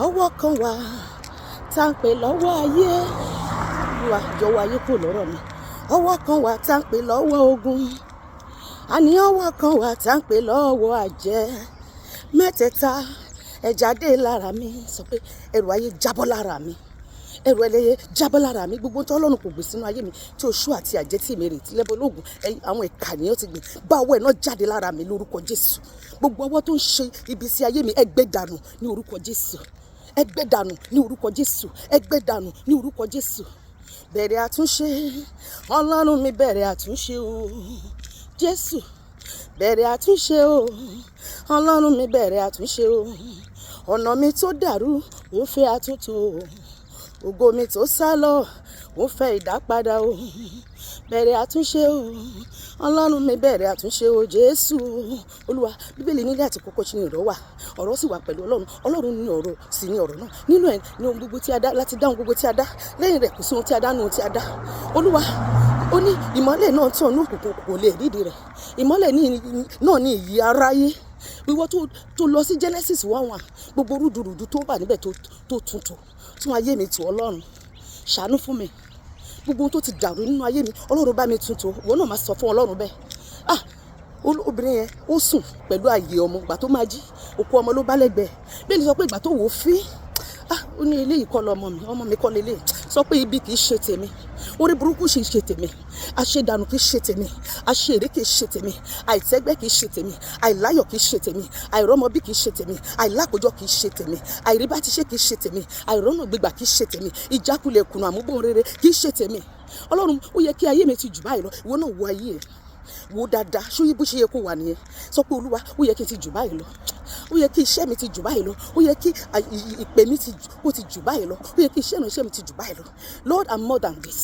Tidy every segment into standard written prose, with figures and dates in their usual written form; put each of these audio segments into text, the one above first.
Ọwọ́ kan wà tá ń pè lọ́wọ́ ayé. Olúwa, jọ̀wọ́ ayé kúrò lọ́rọ̀ mi. Ọwọ́ kan wà tá ń pè lọ́wọ́ ogun. Àní ọwọ́ kan wà tá ń pè lọ́wọ́ àjẹ́. Mẹ́tẹ̀ẹ̀ta, ẹ jáde lára mi. Sọ pé ẹrù ayé jábọ́ lára mi. Ẹrù ẹlẹ́yẹ jábọ́ lára mi. Gbogbo tí Ọlọ́run kò gbé sínú ayé mi, tí oṣù àti àjẹ́ tí èmi rè tí lẹ́bọ̀ lóògùn, àwọn ìkà nìyẹn ti gbé. Bá ọwọ́ ẹ̀ náà jáde lára mi lórúkọ Jésù. Gbogbo ọwọ́ tó ń ṣe ibi sí ayé mi, ẹ gbẹ dànù ní orúkọ Jésù. Ẹ gbẹ dànù ní orúkọ Jésù. Ẹ gbẹ dànù ní orúkọ Jésù. Bẹ̀rẹ̀ àtúnṣe, Ọlọ́run mi, bẹ̀rẹ̀ àtúnṣe o. Jésù, bẹ̀rẹ̀ àtúnṣe o. Ọlọ́run mi, bẹ̀rẹ̀ àtúnṣe o. Ọ̀nà mi tó dàrú, ó fẹ́ àtúntò o. Ògo mi tó sá lọ, ó fẹ́ ìdápadà o. Bẹ̀rẹ̀ àtúnṣe o. Ọlọ́run mi, bẹ̀rẹ̀ àtúnṣe o. Jésù Olúwa. Bíbélì nílé àti kókó tí ní ọ̀rọ̀ wà. Ọ̀rọ̀ sì wà pẹ̀lú Ọlọ́run. Ọlọ́run ní ọ̀rọ̀ sì ní ọ̀rọ̀ náà. Nínú ẹ̀ ní ohun gbogbo tí a dá láti dá ohun gbogbo tí a dá. Lẹ́yìn rẹ̀, kò sí ohun tí a dá nínú ohun tí a dá. Olúwa, ó ní ìmọ́lẹ̀ náà tàn ní òkùnkùn, kò lè rídìí rẹ̀. Ìmọ́lẹ̀ náà ní ìyè aráyé. Ìwọ tó lọ sí Genesis 1:1, gbogbo rúdurùdu tó wà níbẹ̀ tó tuntun, tún ayé mi tò. Ọlọ́run, ṣàánú fún mi. Gbogbo ohun tó ti dàrú nínú ayé mi, Ọlọ́run, bá mi tún tò. Ìwọ náà máa sọ fún Ọlọ́run bẹ́ẹ̀. Ah, obìnrin yẹn, ó sùn pẹ̀lú ààyè ọmọ. Ìgbà tó máa jí, òkú ọmọ ló bá lẹ́gbẹ̀ẹ́. Bẹ́ẹ̀ ni sọ pé ìgbà tó wò ó fín, ah, ó ní eléyìí kọ́ lọmọ mi, ọmọ mi kọ́ lélẹ̀. Sọ pé ibi kì í ṣe tèmi, orí burúkú sì ṣe tèmi, àṣedànù kì í ṣe tèmi, àṣeèrè kì í ṣe tèmi, àìtẹ́gbẹ́ kì í ṣe tèmi, àìláyọ̀ kì í ṣe tèmi, àìrọ́mọbí kì í ṣe tèmi, àìlákòjọ kì í ṣe tèmi, àìríbátiṣe kì í ṣe tèmi, àìrọ́nà gbígbà kì í ṣe tèmi, ìjákulẹ̀, ìkùnà, àmúbọ̀n rere kì í ṣe tèmi. Ọlọ́run, ó yẹ kí ayé mi ti jù báyìí lọ. Ìwọ náà wo ayé ẹ, wo dáadáa. Ṣó yí bó ṣe yẹ kó wà nìyẹn? Sọ pé, Olúwa, ó yẹ kí n ti jù báyìí lọ. Ó yẹ kí iṣẹ́ mi ti jù báyìí lọ. Ó yẹ kí ìpè mi ó ti jù báyìí lọ. Ó yẹ kí iṣẹ́ ìránṣẹ́ mi ti jù báyìí lọ. Lord, I'm more than this.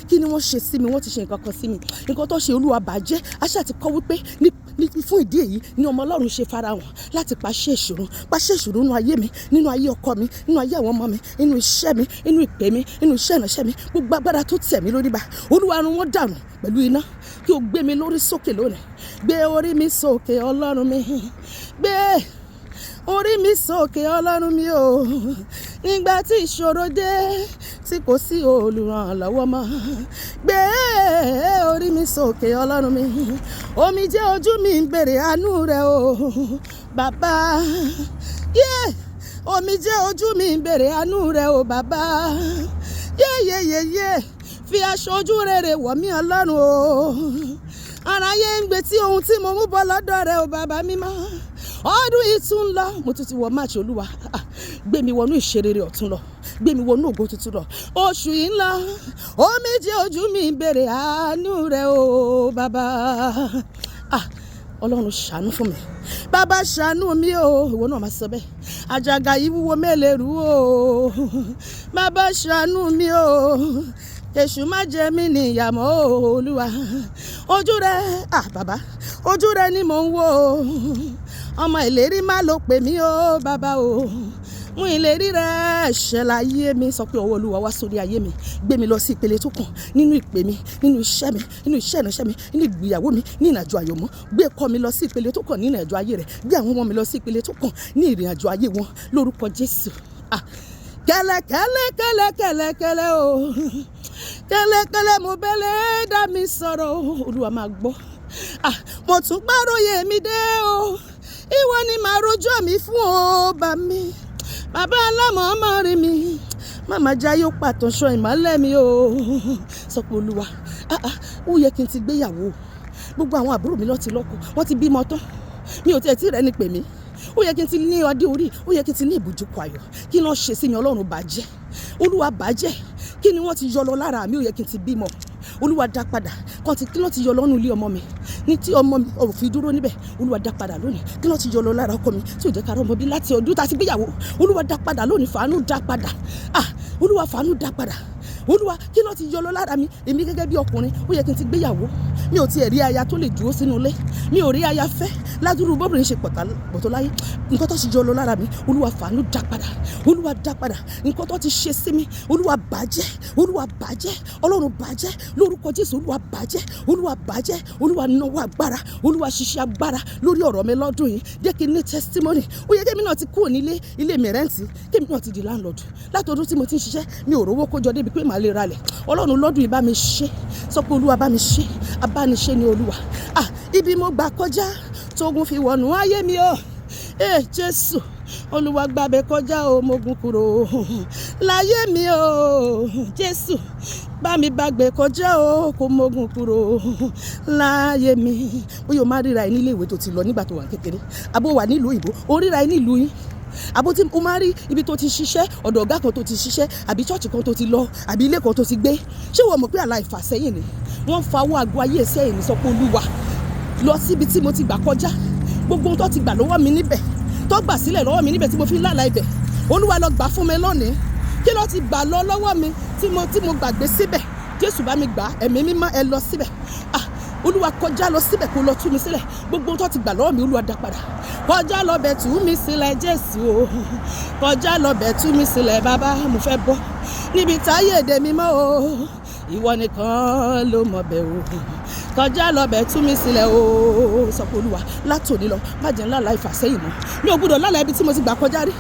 Kí ni wọ́n ṣe sí mi? Wọ́n ti ṣe nǹkan kan sí mi. Nǹkan tó ṣe, Olúwa, bàjẹ́. Aṣá ti kọ́ wípé ní fún ìdí èyí ni ọmọ Ọlọ́run ṣe farahàn láti pàṣẹ ìṣòro. Pàṣẹ ìṣòro nínú ayé mi, nínú ayé ọkọ mi, nínú ayé àwọn ọmọ mi, nínú iṣẹ́ mi, nínú ìpè mi, nínú iṣẹ́ ìránṣẹ́ mi. Gbogbo agbára tó tẹ̀ mí lórí ba, Olúwa, run wọ́n dànù pẹ̀lú iná, kí o gbé mi lórí sókè lónìí. Gbé orí mi sókè, Ọlọ́run mi. Gbé orí mi sókè, Ọlọ́run mi o. Nígbà tí ìṣòro dé, tí kò sí olùrànlọ́wọ́ mọ́, gbé orí mi sókè, Ọlọ́run mi. Omijé ojú mi ń bèrè àánú rẹ o, bàbá. Yeah! Omijé ojú mi ń bèrè àánú rẹ o, bàbá. Yéyeyeye, fi aṣọ ojú rere wọ̀ mí, Ọlọ́run o. Aráyé ń gbé tí ohun tí mo mú bọ́ lọ́dọ̀ rẹ o, bàbá mímọ́. Ọdún yìí tún ń lọ, mo tún ti wọ March. Olúwa, ah, gbé mi wọnú ìṣerere ọ̀tun lọ, gbé mi wọnú ògo tuntun lọ. Oṣù yìí ń lọ, omijé ojú mi ń bèrè àánú rẹ o, bàbá. Ah, Ọlọ́run, ṣàánú fún mi. Bàbá, ṣàánú mi o. Ìwọ náà máa sọ bẹ́ẹ̀. Àjàgà yìí wúwo, mélèé rú o. Bàbá, ṣàánú mi o. Èṣù má jẹ mí ní ìyàmọ́ o. Olúwa, ojú rẹ, ah, bàbá, ojú rẹ ni mò ń wò o. Ọmọ ìlérí má ló pè mí o, bàbá o. Mú ìlérí rẹ ṣẹ láyé mi. Sọ pé ọwọ́ Olúwa wá sórí ayé mi, gbé mi lọ sí ìpele tó kàn nínú ìpè mi, nínú iṣẹ́ mi, nínú iṣẹ́ ìránṣẹ́ mi, nínú ìgbéyàwó mi, ní ìrìnàjò àyọ̀mọ́. Gbé ẹ̀kọ́ mi lọ sí ìpele tó kàn ní ìrìnàjò ayé rẹ. Gbé àwọn ọmọ mi lọ sí ìpele tó kàn ní ìrìnàjò ayé wọn lórúkọ Jésù. Ah, kẹ́lẹ́kẹ́lẹ́, kẹ́lẹ́kẹ́lẹ́, kẹ́lẹ́ o, kẹ́lẹ́kẹ́lẹ́, mo bẹ́lẹ̀ dá mi sọ̀rọ̀ o. Olúwa máa gbọ́. Ah, mo tún gbàròyé mi dé o. Ìwọ ni màá rojọ́ mi fún o, bá mi. Bàbá alámọ̀ ọmọ rí mi, màmá jayé ó pàtànṣọ ìmọ́lẹ̀ mi o. Sọ pé, Olúwa, ah ah, ó yẹ kí n ti gbéyàwó. Gbogbo àwọn àbúrò mi ló ti lọ́kọ, wọ́n ti bímọ tán. Mi ò tiẹ̀ tí rẹ́ ni pè mí. Ó yẹ kí n ti ní adé orí, ó yẹ kí n ti ní ibùjókòó ayọ̀. Kí ló ṣe sí mi? Ọlọ́run, bàjẹ́. Olúwa, bàjẹ́. Kí ni wọ́n ti yọ lọ lára mi? Ó yẹ kí n ti bímọ. Olúwa, dá padà. Kàn ti kí ló ti yọ lọ́nù ilé ọmọ mi ní tí ọmọ mi ò fi dúró níbẹ̀? Olúwa, dá padà lónìí. Kí ló ti yọ lọ lára ọkọ mi tí ò jẹ́ ká rọ́mọ bí láti ọdún tá a ti gbéyàwó? Olúwa, dá padà lónìí. Fàánú dá padà. Ah, Olúwa, fàánú dá padà. Olúwa, kí ló ti yọ lọ lára mi? Èmi gẹ́gẹ́ bí ọkùnrin, ó yẹ kí n ti gbéyàwó. Mi ò tiẹ̀ rí aya tó lè dúró sínú ilé. Mi ò rí aya fẹ́. Ládùúrú bóbìnrin ṣe pọ̀ tó láyé, nǹkan tó ti jọ lọ lára mi, Olúwa fàánú dá padà. Olúwa dá padà. Nǹkan tó ti ṣe sí mi, Olúwa bàjẹ́. Olúwa bàjẹ́. Ọlọ́run bàjẹ́. Lórúkọ Jésù, Olúwa bàjẹ́. Olúwa bàjẹ́. Olúwa nawọ́ agbára. Olúwa ṣiṣẹ́ agbára lórí ọ̀rọ̀ mi lọ́dún yìí. Jẹ́ kí n ní testimony. Ó yẹ kémi náà ti kúrò nílé ilé mi rent, kémi náà ti di landlord. Látọdún tí mo ti ń ṣiṣẹ́, mi ò rówó kójọ débi pé màá lè ralẹ̀. Ọlọ́run, lọ́dún yìí, bá mi ṣe. Sọ pé, Olúwa, bá mi ṣe. Abániṣe ni Olúwa. Ah, ibi mo gbà kọjá tógun fi wọnú ayé mi o. Eh, Jésù, Olúwa, gbàbẹ kọjá o, mogun kúrò láyé mi o. Jésù, bá mi gbàgbé kọjá o, kó mogun kúrò láyé mi. Bóyá o máa ríra ẹ nílé ìwé tó ti lọ nígbà tó wà kékeré, àbó wà nílùú òyìnbó, o ríra ẹ nílùú yín, àbó tí o máa rí ibi tó ti ṣiṣẹ́, ọ̀dọ̀ ọ̀gá kan tó ti ṣiṣẹ́, àbí church kan tó ti lọ, àbí ilé kan tó ti gbé. Ṣé wọ́n mọ̀ pé àlà ìfàsẹ́yìn ni wọ́n fa owó aago ayé sẹ́yìn ní? Sọ pé, Olúwa, lọ síbi tí mo ti gbà kọjá, gbogbo ohun tó ti gbà lọ́wọ́ mi níbẹ̀, tó gbà sílẹ̀ lọ́wọ́ mi níbẹ̀ tí mo fi ń lálàá ibẹ̀, Olúwa, lọ gbà fún mi lónìí. Kí ló ti gbà lọ lọ́wọ́ mi tí mo gbàgbé síbẹ̀? Jésù, bá mi gbà. Ẹ̀mí Mímọ́, ẹ lọ síbẹ̀. Ah, Olúwa, kọjá lọ síbẹ̀, kó lọ tú mi sílẹ̀. Gbogbo ohun tó ti gbà lọ́wọ́ mi, Olúwa, dá padà. Kọjá lọ bẹ̀, tú mi sílẹ̀, Jésù o. Kọjá lọ bẹ̀, tú mi sílẹ̀, bàbá. Mo fẹ́ bọ́ níbi táyé èdè mi mọ́ o. Ìwọ nìkan ló mọ̀ bẹ́ẹ̀ o. Kọjá lọ bẹ̀, tú mi sílẹ̀ o. Sọ pé, Olúwa, látòní lọ, má jẹ́ ńlá láì fàsẹ́yìn mọ́. Mi ò gbọ́dọ̀ lálàá ibi tí mo ti gbà kọjá rí.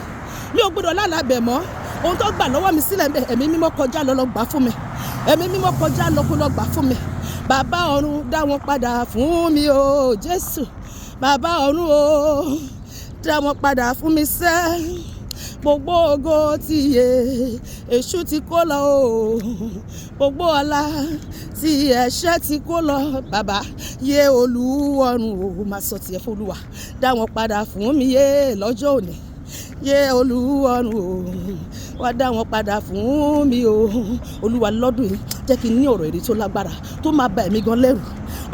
Mi ò gbọ́dọ̀ lálàá bẹ̀ mọ́. Ohun tó gbà lọ́wọ́ mi sílẹ̀ ń bẹ̀, Ẹ̀mí Mímọ́, kọjá lọ, lọ gbà fún mi. Ẹ̀mí Mímọ́, kọjá lọ, kó lọ gbà fún mi. Bàbá ọ̀run, dá wọn padà fún mi o. Jésù, bàbá ọ̀run o, dá wọn padà fún mi sẹ́. Gbogbo ògo tí iye èṣù ti kó lọ o, gbogbo ọlá tí ẹ̀ṣẹ̀ ti kó lọ, bàbá yé, Olúwọ̀run o, máa sọ tiẹ̀ fún Olúwa. Dá wọn padà fún mi yé lọ́jọ́ òní. Yé Olúwọ̀run o, wá dá wọn padà fún mi o. Olúwa, lọ́dún yìí, jẹ́ kí n ní ọ̀rọ̀ èrè tó lágbára tó máa ba ẹ̀mí gan lẹ́rù.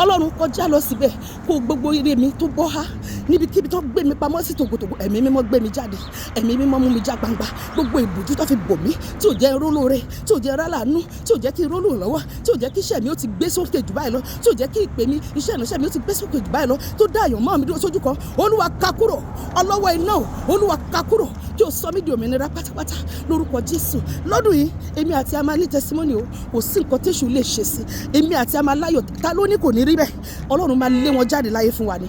Ọlọ́run, kọjá lọ síbẹ̀, kó gbogbo ire mi tó bọ́ há níbikíbi tó gbé mi pamọ́ sí tògótògó. Ẹ̀mí Mímọ́, gbé mi jáde. Ẹ̀mí Mímọ́, mú mi já gbangba. Gbogbo ìbòjú tó fi bò mí, tí ò jẹ́ rólóore, tí ò jẹ́ rálàánú, tí ò jẹ́ kí rólò lọ́wọ́, tí ò jẹ́ kí iṣẹ́ mi ó ti gbé sókè jù báyìí lọ, tí ò jẹ́ kí ìpè mi, iṣẹ́ ìránṣẹ́ mi ó ti gbé sókè jù báyìí lọ, tó dá àyàn mọ́ mi dúró sójú kan, Olúwa, ká kúrò. Ọlọ́wọ́ iná o, Olúwa, ká kúrò, kí o sọ mí di òmìnira pátápátá lórúkọ Jésù. Lọ́dún yìí, èmi àti a máa ní testimony o. Kò sí nǹkan téṣù lè ṣe sí èmi àti a máa láyọ̀. Ta ló ní kò ní rí bẹ́ẹ̀? Ọlọ́run máa lé wọn jáde láyé fún wa ni.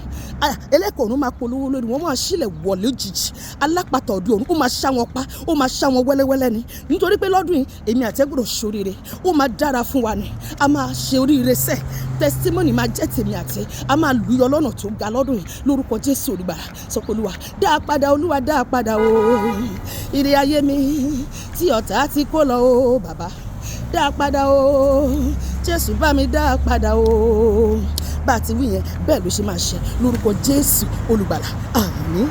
Ẹlẹ́kọ̀ọ́ ọ̀run máa polówó lórí wọn, máa sílẹ̀ wọlé òjijì. Alápatà òde ọ̀run, ó máa ṣá wọn pa, ó máa ṣá wọn wẹ́lẹ́wẹ́lẹ́ ni, nítorí pé lọ́dún yìí, èmi àti ẹ gbọ́dọ̀ ṣoríire. Ó máa dára fún wa ni. A máa ṣe oríire sẹ́. Testimony máa jẹ́ tèmi àti a máa lùyọ lọ́nà tó ga lọ́dún yìí lórúkọ Jésù Olùgbàlà. Sọ pé, Olúwa, dá a padà. Olúwa, dá a padà o. Ire ayé mi tí ọ̀tá ti kó lọ o, bàbá, dá a padà o. Jésù, bá mi dá a padà o. Bá a ti wí yẹn, bẹ́ẹ̀ ló ṣe máa ṣe lórúkọ Jésù Olùgbàlà. Àmín.